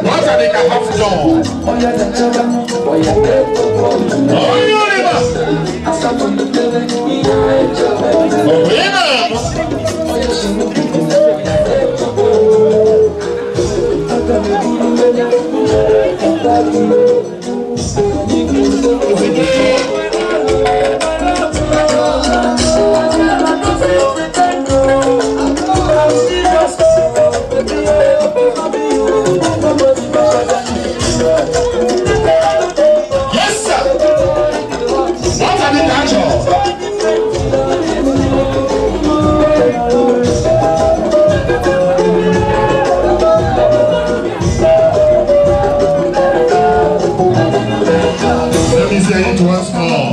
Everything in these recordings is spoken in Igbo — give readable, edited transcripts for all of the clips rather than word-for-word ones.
What are they have done? Yes, sir. What are the catchers? Let me say it once more.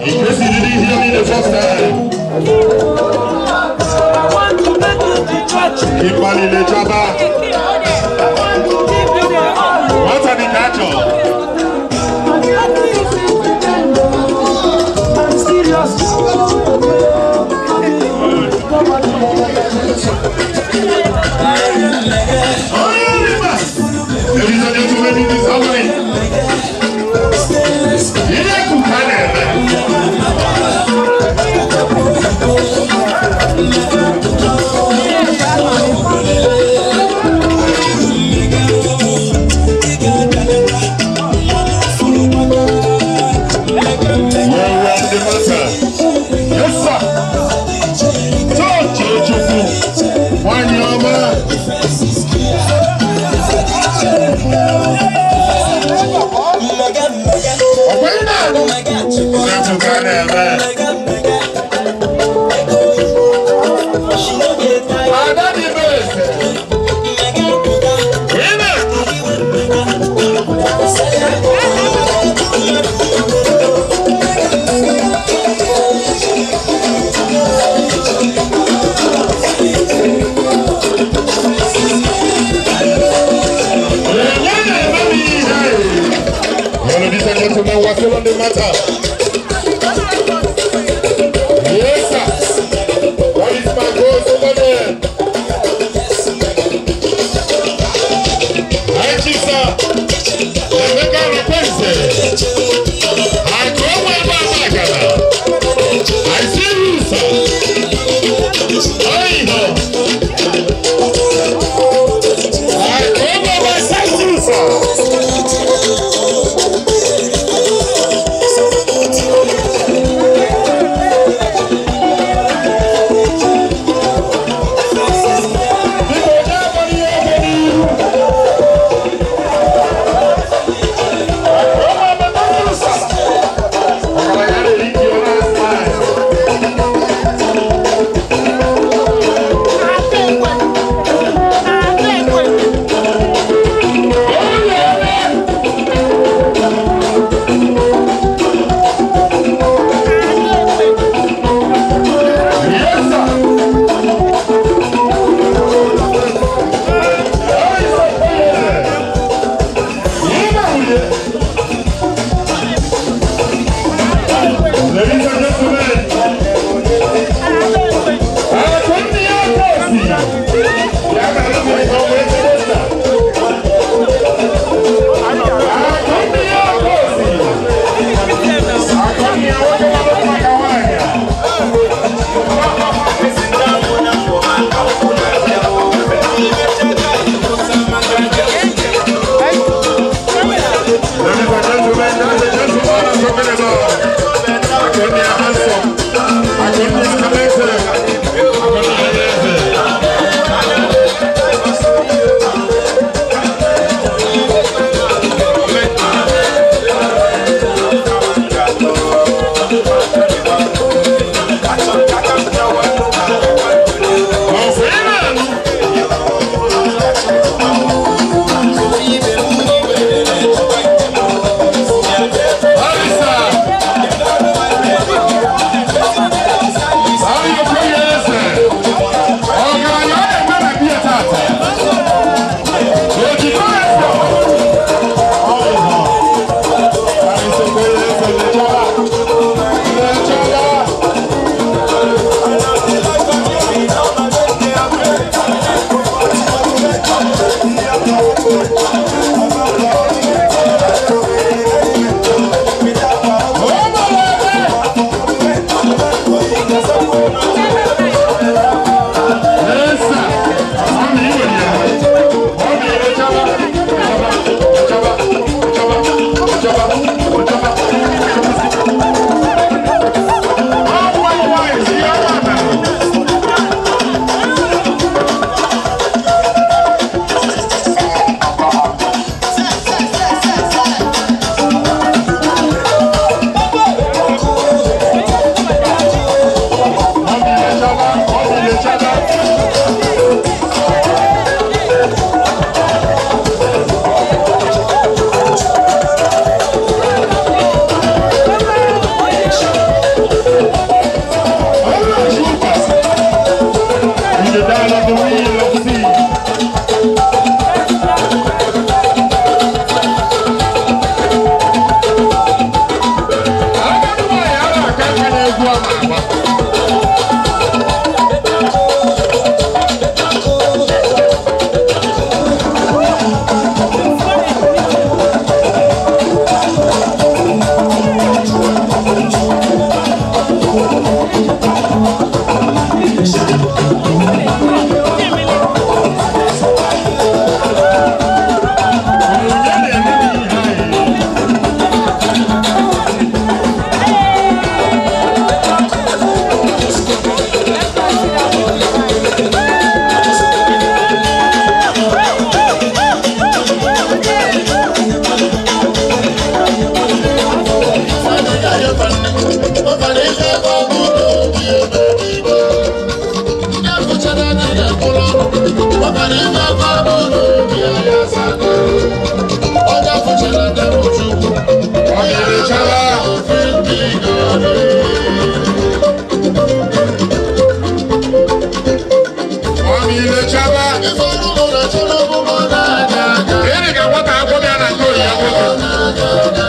In case you didn't hear me the first time. Kimberly Lechaba. What are the catchers? Ladies and gentlemen, it is happening. Yes, sir. We're still on the matter. Yes, sir. What is my goal over there? Hi, Chief, sir. Emeka Rapense. I go where my I see you, sir. I know. I go where my sir.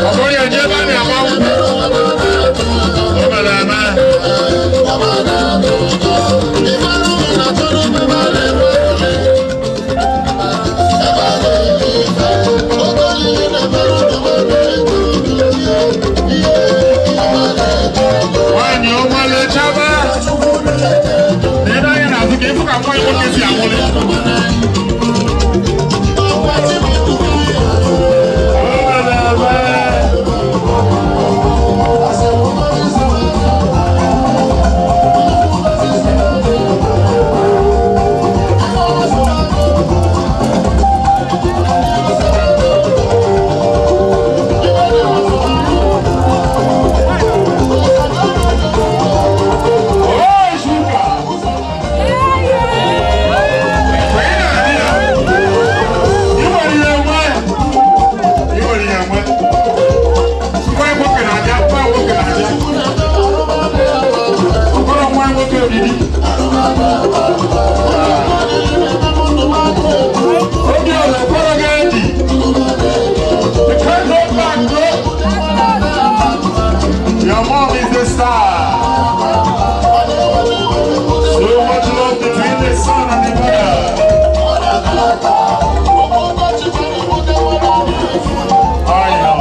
Ọ bụrụ ya jee ebe a na-agba nkwụ. O mere eme. Nwaanyị ọma lechaba. Na ebe anya na-azụ ka ịfụ ka nwa ya nwoke si anwụlị. O mere eme. Your mom is the star. So much love between the son and the mother. I know.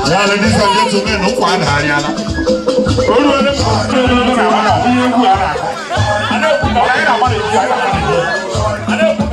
Yeah, ladies and gentlemen, nkwa adagharịala. O ruole ihe egwu a na-akụ. Anyị na-agba n'egwu, anyị na-agba n'egwu.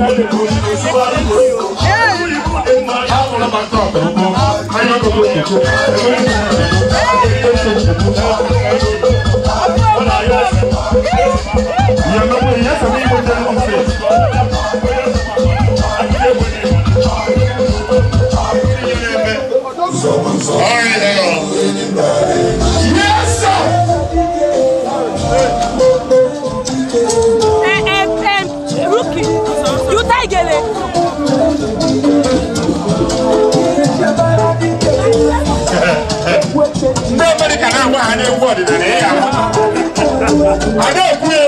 Yes, sir. Rookie, you tie gele. Ndị Amerịka na-agwa ha na-egwu ọdịnala ya. A na-ekwu ya.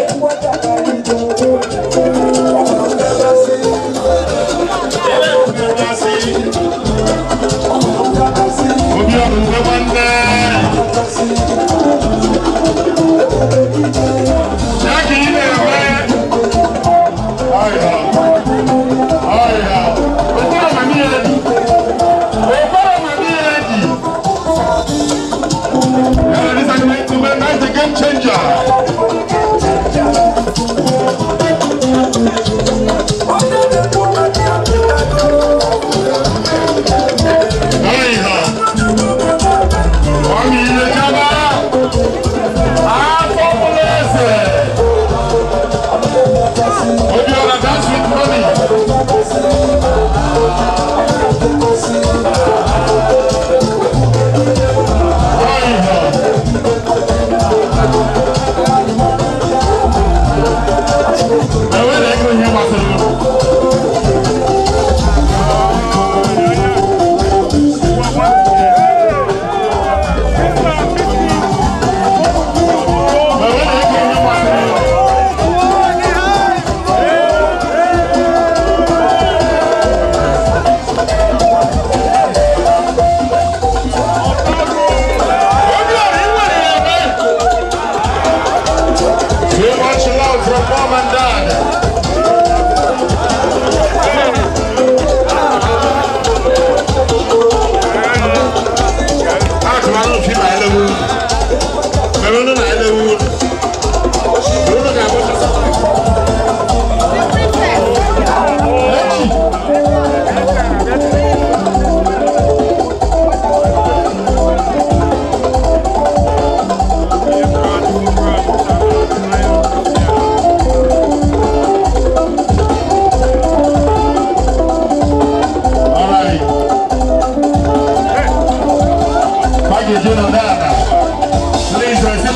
Obi ọrụ mgbe nwanne. Ya ka ị na-eme. Ọya. Ọya. Okporo amamihe dị. Okporo amamihe dị. Ladies and gentlemen, that's the game changer.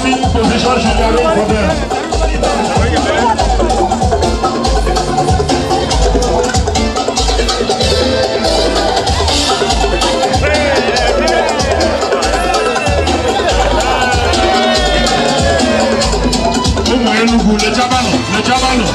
Dancing position should be arranged for them. Ụmụ Enugu, lechabanụ, lechabanụ.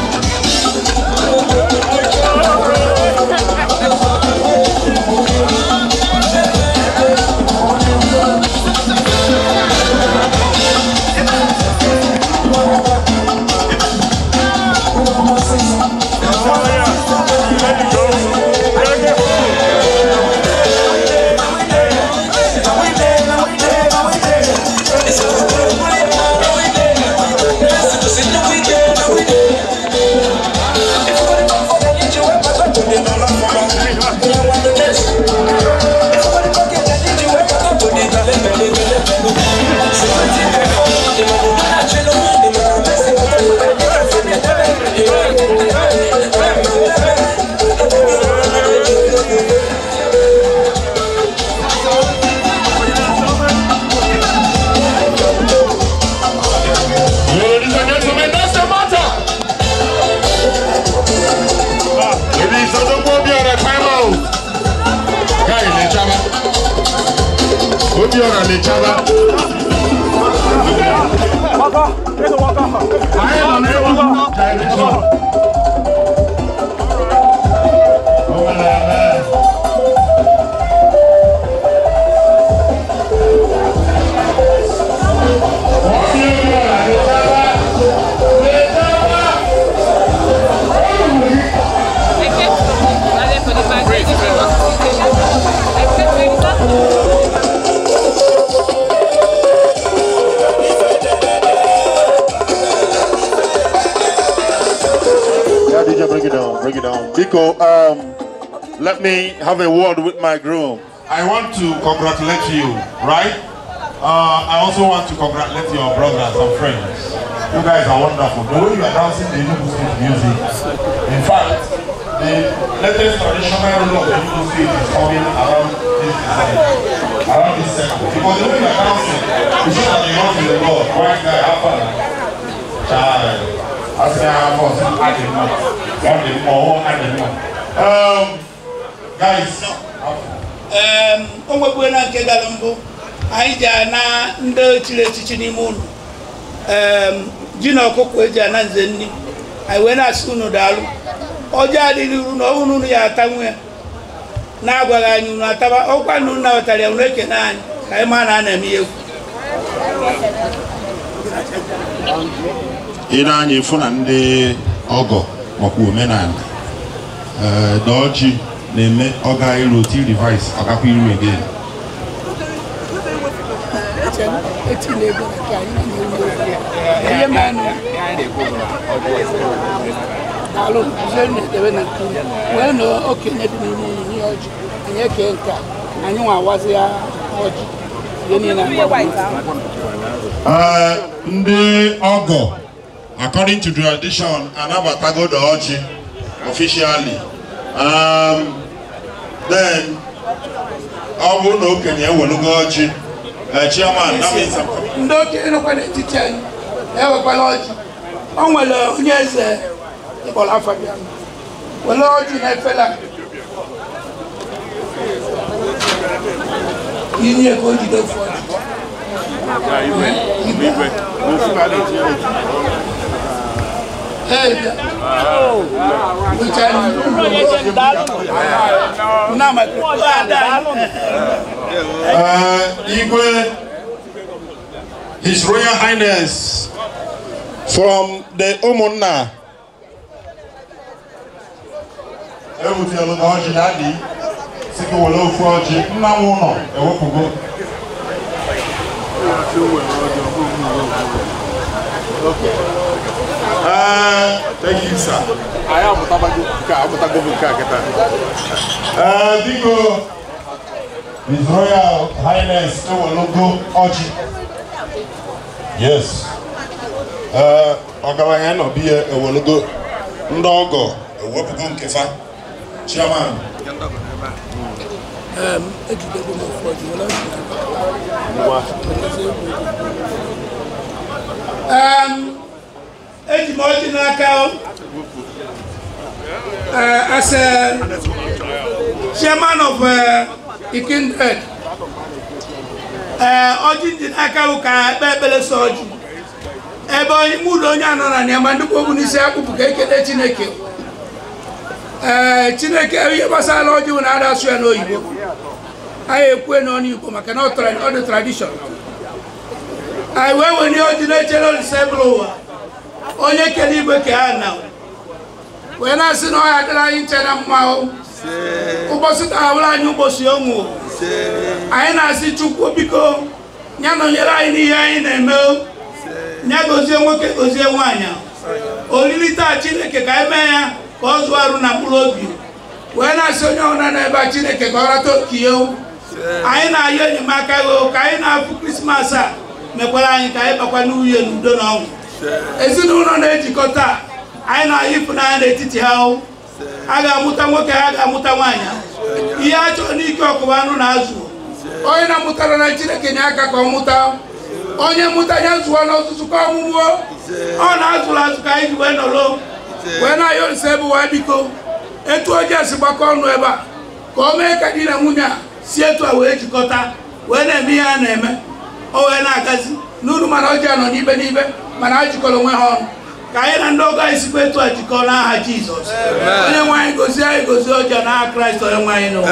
Ladies and gentlemen, that's the matter. It is Odogwu Obiora time out. Guy, lechaba. Obiora lechaba. I am on Enugu direction. Oh, man. Obiora lechaba. Lechaba. Yeah, DJ, break it down, break it down. Biko, let me have a word with my groom. I want to congratulate you, right? I also want to congratulate your brothers and friends. You guys are wonderful. The way you are dancing the Enugu State music. In fact, the latest traditional rule of the Enugu State is coming around this design, around this circle. Because the way you are dancing, you show that you want to the Lord. White guy, have fun. Child. I say, I was guys, o nwekwe na nke gara mbụ anyị ji ana ndị chiri echichi n'ime ụlọ ji na ọkụkọ eji ana nze nni anyị wee na-asị unu daalụ ọjọọ adịghị uru na ọhụrụ unu ya atanwu ya na-agwaghị anyị unu ataba ọkwa na unu nabatara ya unu ekene anyị ka anyị maa na a na-eme ihe egwu. Ị na-anya ịfụ na ndị ọgọ makwa omenala dọọji na-eme ọga iru ti revise ọgakwa iru again. Daalụ na-edebe na nke unu wee na okenye dị n'ime unu n'ihe ọjị anyị eke nke a anyị nwa awazi ya ọjị ihe niile. Ndị ọgọ, according to tradition, anabatago the ọjị officially. Then ọ bụrụ na okenye ewelugo ọjị, chairman, that means I'm coming. Ndị okenye nọkwa n'etiti anyị ewekwala ọjị. O nwere onye eze ịkpọrọ afa bịa were ọjị na efela inye ka o jide ofu ọjị. Hey, Igwe, His Royal Highness from the Umunna. Ewutielu na ọjị na-adị, sị gị were ofu ọjị, nna m ụlọ ewepụgo. Thank you, sir. I am Biko, His Royal Highness Ewelugo ọjị. Yes. Ọgaranya nọ biya ewelugo ndị ọgọ ewepụgo nke fa. Chairman. Ejidego m ofu ọjị were ọjị. Eji m ọjị n'aka as a chairman of the kindred. Ọjị dị n'aka bụ ka ekpe ekpere sọ ọjị. Ebe ime ụlọ onye anọ na ya ma ndị kwokwu n'isi akpụpụ ka ekele Chineke. Chineke ihe gbasara ọjị bụ na ada asụ ya n'oyibo. Anyị ekwue n'ọnụ Igbo maka na ọ dị tradishọn. Anyị wee were ọjị na-echere Olise bụrụ ụwa onye kere igwe ka ha na wee na-asị na ọ ya dịrị anyị nche na mma. Ụbọchị taa bụrụ anyị ụbọchị ọṅụ. Anyị na-asị Chukwu biko ya nọnyere anyị n'ihe anyị na-eme. Ya gozie nwoke gozie nwaanyị. Oriri taa Chineke ka anyị mee ya ka ọ zụọ arụ na mkpụrụ obi. Wee na-asị onye ọbụla n'ebe a Chineke ka ọ rata okie. Anyị na-ayọ enyemaka gị ka anyị na-afụ Krismas a mekwara anyị ka anyị bakwa n'uhie n'udo na ọṅụ. Ezinụlọ na-ejikọta anyị na-ayọ ịfụnanya n'etiti ha. A ga-amụta nwoke, ha ga-amụta nwaanyị. Ihe a chọrọ n'ike ọkụwa anụ na azụ. Onye na-amụtara na Chineke nye aka ka ọ mụta. Onye mụta ya zụọ n'ọzụzụ ka ọmụmụọ. Ọ na-azụrụ azụ ka anyị ji wee nọrọ. Wee na-ayọ Olise bụ wee biko etu ọjọọ si gbakọ ọnụ ebe a ka o mee ka di na nwunye a si etu a wee jikọta wee na-eme ihe a na-eme. O wee na-agazi n'uru mana ọjọọ nọ n'ibe n'ibe mana a jikọrọ onwe ha ọnụ. Ka anyị na ndị ọgọ anyị sikwa etu a jikọọ n'aha Jizọs. Onye nwe anyị gozie anyị gozie ọjọọ n'aha Kraịst onye nwe anyị n'ụwa.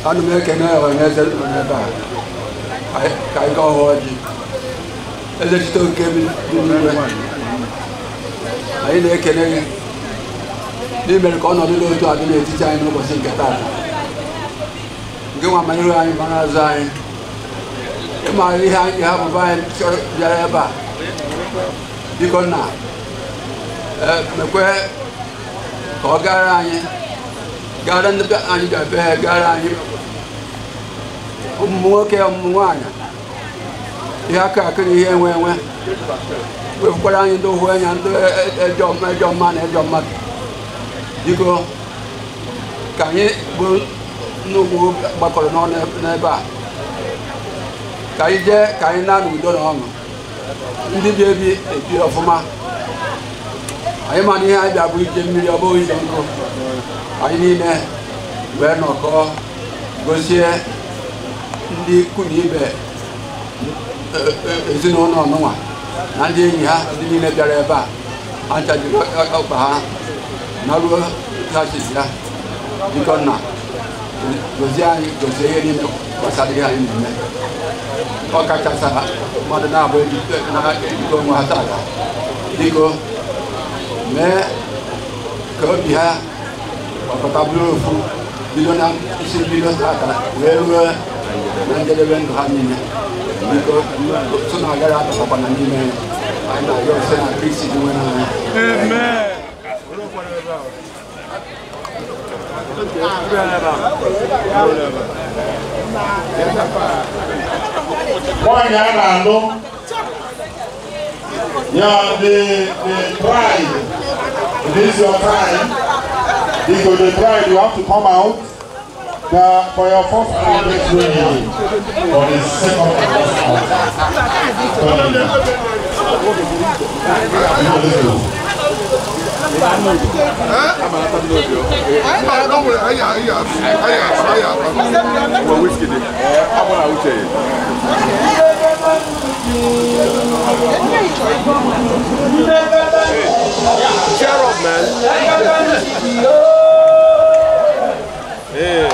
Ana m ekene ọhaneze nọ n'ebe a ka anyị gaa ọhụụ ọjị. Eze chite oke dị n'igwe, anyị na-ekene gị n'imere ka ọnọdụ dị otu a dị n'etiti anyị n'ụbọchị nke taata. Nke nwa manyere anyị mara azụ anyị ịmara ihe anyị hapụba anyị bịara ebe a. Biko nna, mekwe ka ọ gara anyị gara ndị anyị bịa be ha gara anyị ụmụ nwoke ụmụ nwaanyị ihe aka akụ na ihe enwe enwe wepụkwara anyị ndị ohu anya ndị ejọ mma na ejọ mmadụ. Biko ka anyị bụ nnukwu gbakọrọ n'ọnụ n'ebe a ka anyị jee ka anyị naa n'udo na ọṅụ. Ndị bi ebi ebi ọfụma. Anyị ma na ihe anyị bịa bụ ije mmiri ọ bụghị ije nkụ. Anyị niile wee nọkọ gosie ndị ikwu na ibe ezinụlọ ọnụnwa na ndị enyi ha ndị niile bịara ebe a ha nchajiri ọkpa ha na ruo ha sisi ha. Biko nna, gozie anyị gozie ihe niile gbasara ihe anyị na-eme. Ọ kachasị mmadụ na-abụ ejikọ onwe ha tata. Biko mee ka obi ha gbakọta bụrụ ofu bido na isi mbido tata wee ruo na njedebe ndụ ha niile. Biko so na agaghị adọkọkwana n'ime anyị na-arịọ site na Kristi dị nwere anyị. Nwaanyị a na-alụ ya the bride, it is your time. Because the bride, you have to come out for your first anniversary for the second anniversary. Cheer up, man. Yeah.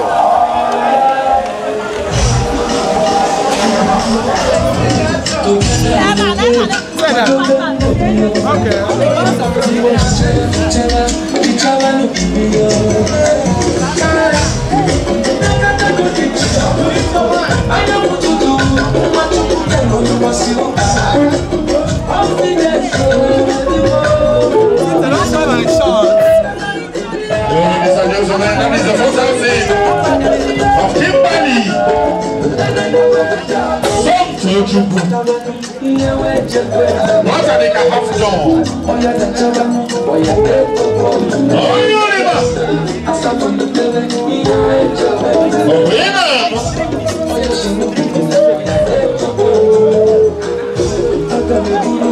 Ladies and gentlemen, that is the first scene of Kimberly. What are they have done? Oh,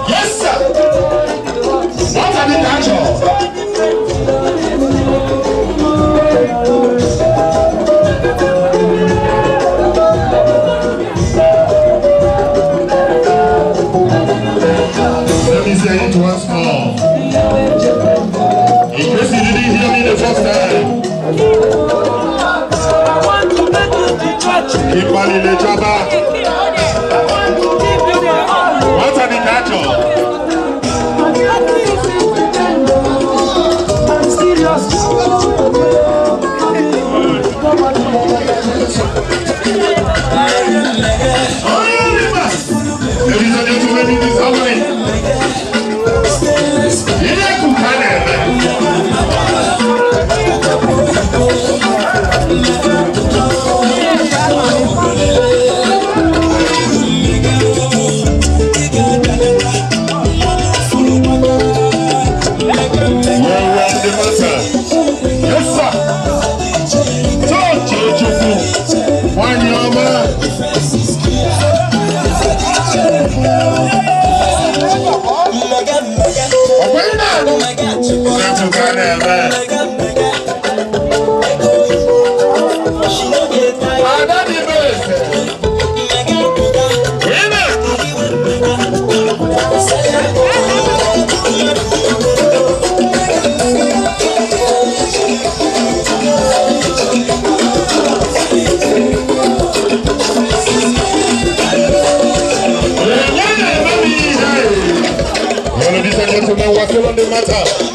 Yes, sir. What are the natural? Let me say it once more. In case you didn't hear me the first time. Kimberly Lechaba. What are the natural? Ladies and gentlemen, it is happening. Yes, sir. Ladies and gentlemen, we're still on the matter.